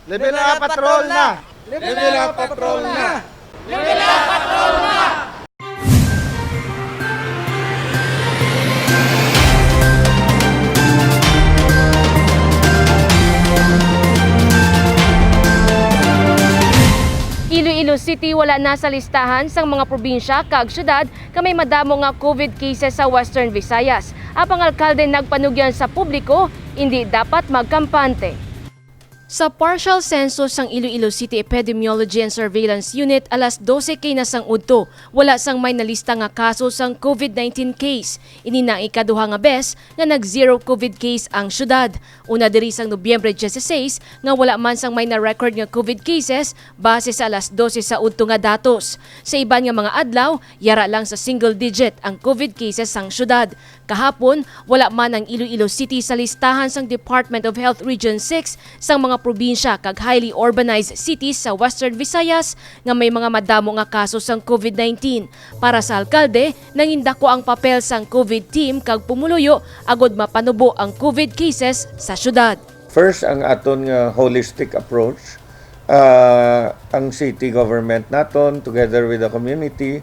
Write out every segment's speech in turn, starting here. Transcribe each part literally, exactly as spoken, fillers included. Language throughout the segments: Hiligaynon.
Level up, patrol na! Level up, patrol na! Iloilo City wala na sa listahan sang mga probinsya kag syudad nga may madamo nga COVID cases sa Western Visayas. Apang alkalde nagpanugyan sa publiko, indi dapat magkampante. Sa partial census sang Iloilo City Epidemiology and Surveillance Unit, alas dose kay na sang udto, wala sang may nalista nga kaso sang COVID nineteen case. Ini na ang ikaduha nga bes nga nag-zero COVID case ang syudad. Una diri sang Nobyembre dieciséis nga wala man sang may na-record nga COVID cases base sa alas dose sa udto nga datos. Sa iban nga mga adlaw, yara lang sa single digit ang COVID cases sang syudad. Kahapon, wala man ang Iloilo City sa listahan sang Department of Health Region six sang mga probinsya kag highly urbanized cities sa Western Visayas nga may mga madamo nga kaso sang COVID nineteen. Para sa alkalde, nangindako ang papel sang COVID team kag pumuluyo agud mapanubo ang COVID cases sa syudad. First, ang aton nga holistic approach, ah, ang city government naton together with the community,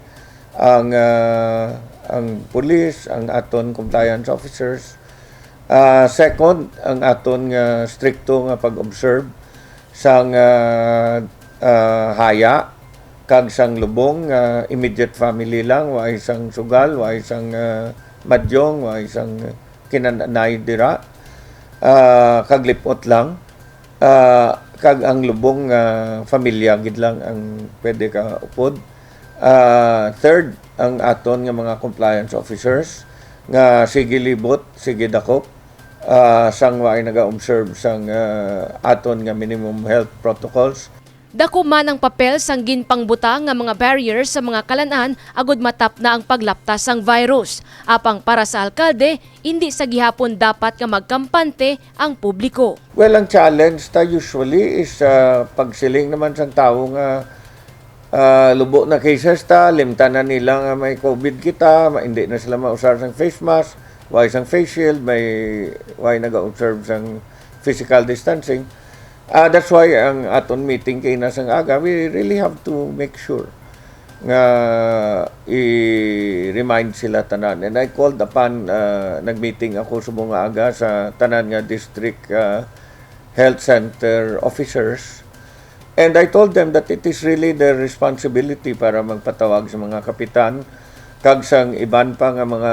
ang, ah, ang police, ang aton compliance officers. Ah, second, ang aton nga strikto nga pag-observe sang, ah, ah, haya kag sang lubong nga immediate family lang, wa isang sugal, wa isang, ah, madyong, wa isang kinananay dira, ah, kag lip-ot lang, ah, kag ang lubong nga familia gid lang ang pwede ka upod. Ah, third, ang aton nga mga compliance officers nga sige libot, sige dakop, ah, sang waay naga-observe sang, ah, aton nga minimum health protocols. Dako man ang papel sang ginpangbutang nga mga barriers sa mga kalan-an agud matapna ang paglapta sang virus. Apang para sa alkalde, indi sa gihapon dapat nga magkampante ang publiko. Well, ang challenge ta usually is, ah, pagsiling naman sang tawo nga, ah, lubo na cases ta, limtanan nila nga may COVID kita, ma-, hindi na sila mausar sang face mask, way sang face shield, may, way naga-observe sang physical distancing. Ah, that's why ang aton meeting kay na sang aga, we really have to make sure nga i-remind sila tanan. And I called upon, ah, nag-meeting ako subong nga aga sa tanan nga district, ah, health center officers. And I told them that it is really their responsibility para magpatawag sa mga kapitan kag sang iban pa nga mga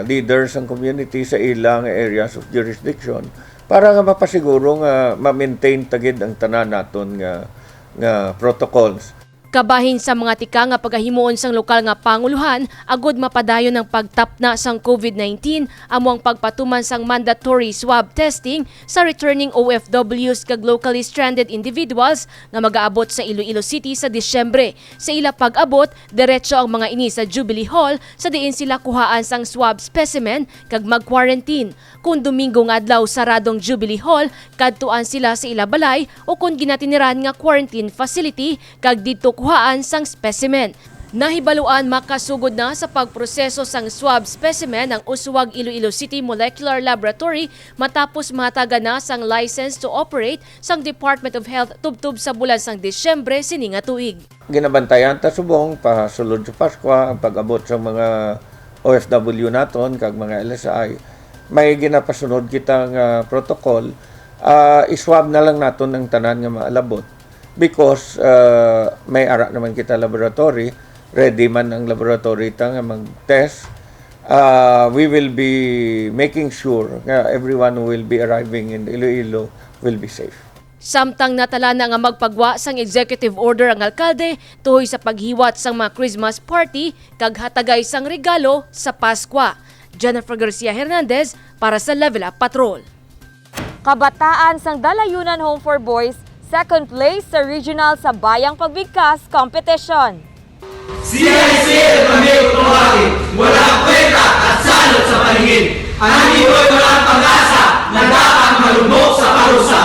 leaders sang community sa ila nga areas of jurisdiction para nga mapasiguro nga ma-maintain ta gid ang tanan naton nga, nga protocols. Kabahin sa mga tika nga pagahimuon sang lokal nga pangulohan agud mapadayon ang pagtapna sang COVID nineteen, amo ang pagpatuman sang mandatory swab testing sa returning O F Ws kag locally stranded individuals nga magaabot sa Iloilo City sa Disyembre. Sa ila pag-abot, diretso ang mga ini sa Jubilee Hall sa diin sila kuhaan sang swab specimen kag mag-quarantine. Kon Domingo nga adlaw, saradong Jubilee Hall, kadtuan sila sa ila balay, o kon ginatiniran nga quarantine facility, kag didto kuhaan sang specimen. Nahibaluan makasugod na sa pagproseso sang swab specimen ang Uswag Iloilo City Molecular Laboratory matapos mahatagan na sang license to operate sang Department of Health tubtob sa bulan sang Disyembre sini nga tuig. Ginabantayan ta subong pasulod sa Paskwa ang pag-abot sa mga O F W naton kag mga L S I. May ginapasunod kita nga protocol, ah, i-swab na lang naton ang tanan nga maalabot because, ah, may ara naman kita laboratory, ready man ang laboratory ta nga mag-test. Ah, we will be making sure nga everyone who will be arriving in Iloilo will be safe. Samtang natala na nga magpagwa sang executive order ang alkalde tuhoy sa paghiwat sang mga Christmas party kag hatagay sang regalo sa Paskwa. Jennifer Garcia Hernandez para sa Level Up Patrol. Kabataan sang Dalayunan Home for Boys, second place sa Regional Sabayang Pagbigkas Competition. C I C L Pamilya Kutuwari, walang kwenta at salot sa paningin. Ang ilo'y walang pag-asa na dapat malugmok sa parusa.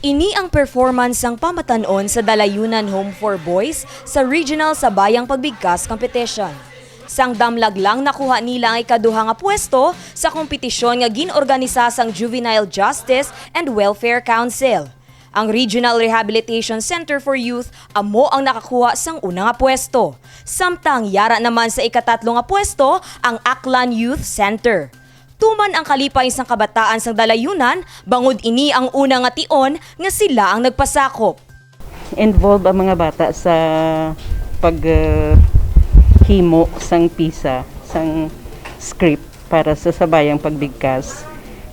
Ini ang performance sang pamatan-on sa Dalayunan Home for Boys sa Regional Sabayang Pagbigkas Competition. Sang damlag lang nakuha nila ang ikaduha nga pwesto sa kompetisyon nga gin-organisa sang Juvenile Justice and Welfare Council. Ang Regional Rehabilitation Center for Youth amo ang nakakuha sang una nga pwesto. Samtang yara naman sa ikatatlo nga pwesto ang Aklan Youth Center. Tuman ang kalipay sang kabataan sang Dalayunan, bangod ini ang una nga tion nga sila ang nagpasakop. Involve ang mga bata sa pag uh, himo sang pisa, sang script para sa sabayang pagbigkas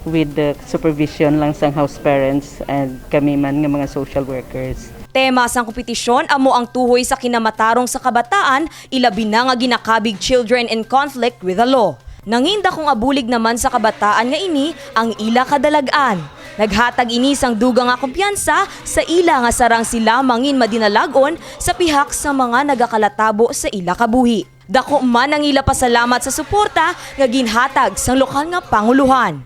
with the supervision lang sang house parents and kami man nga mga social workers. Tema sang kompetisyon amo ang tuhoy sa kinamatarong sa kabataan, ilabi na nga ginakabig children in conflict with the law. Nangin dako nga bulig naman sa kabataan nga ini ang ila kadalag-an. Naghatag ini sang dugang nga kumpiyansa sa ila nga sarang sila mangin madinalag-on sa pihak sa mga nagakalatabo sa ila kabuhi. Dako man ang ila pasalamat sa suporta nga ginhatag sang lokal nga panguluhan.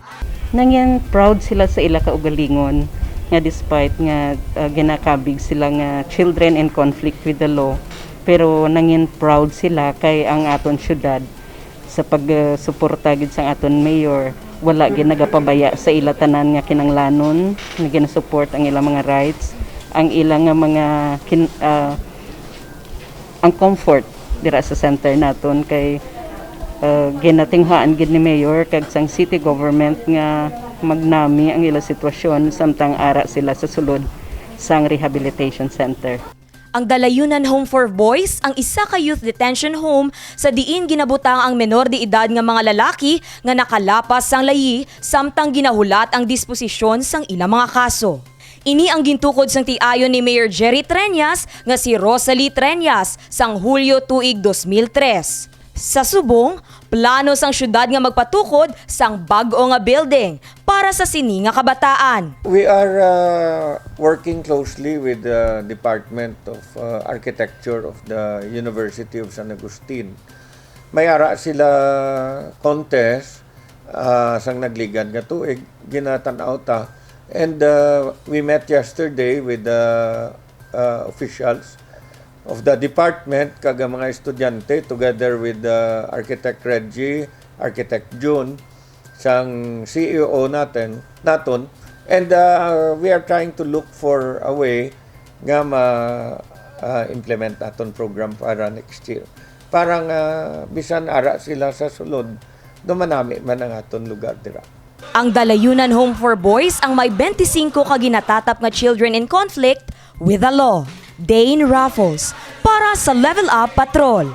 Nangin proud sila sa ila kaugalingon nga despite nga uh, ginakabig sila nga children in conflict with the law, pero nangin proud sila kay ang aton syudad sa pagsuporta gid sang aton mayor, wala gid nagapabaya sa ila tanan nga kinanglanon, nga ginasupport ang ila mga rights, ang ila nga mga kin, uh, ang comfort dira sa center naton kay uh, ginatinghaan gid ni mayor kag sang city government nga magnami ang ila sitwasyon samtang ara sila sa sulod sang rehabilitation center. Ang Dalayunan Home for Boys ang isa ka youth detention home sa diin ginabutang ang menor de edad nga mga lalaki nga nakalapas sang layi samtang ginahulat ang disposisyon sang ila mga kaso. Ini ang gintukod sang tiayon ni Mayor Jerry Treñas nga si Rosalie Treñas sang Hulyo tuig dos mil tres. Sa subong, plano sang syudad nga magpatukod sang bag-o nga building para sa sini nga kabataan. We are uh, working closely with the Department of uh, Architecture of the University of San Agustin. May ara sila contest uh, sang nagligad nga tuig, ginatan-aw ta. And uh, we met yesterday with the uh, officials of the department kag ang mga estudyante together with uh, Architect Reggie, Architect June, sang C E O natin, naton. And uh, we are trying to look for a way nga ma-implement uh, aton program para next year. Para nga bisan ara sila sa sulod, dumanami man ang aton lugar dira. Ang Dalayunan Home for Boys ang may twenty-five ka ginatatap nga children in conflict with the law. Dane Raffles para sa Level Up Patrol.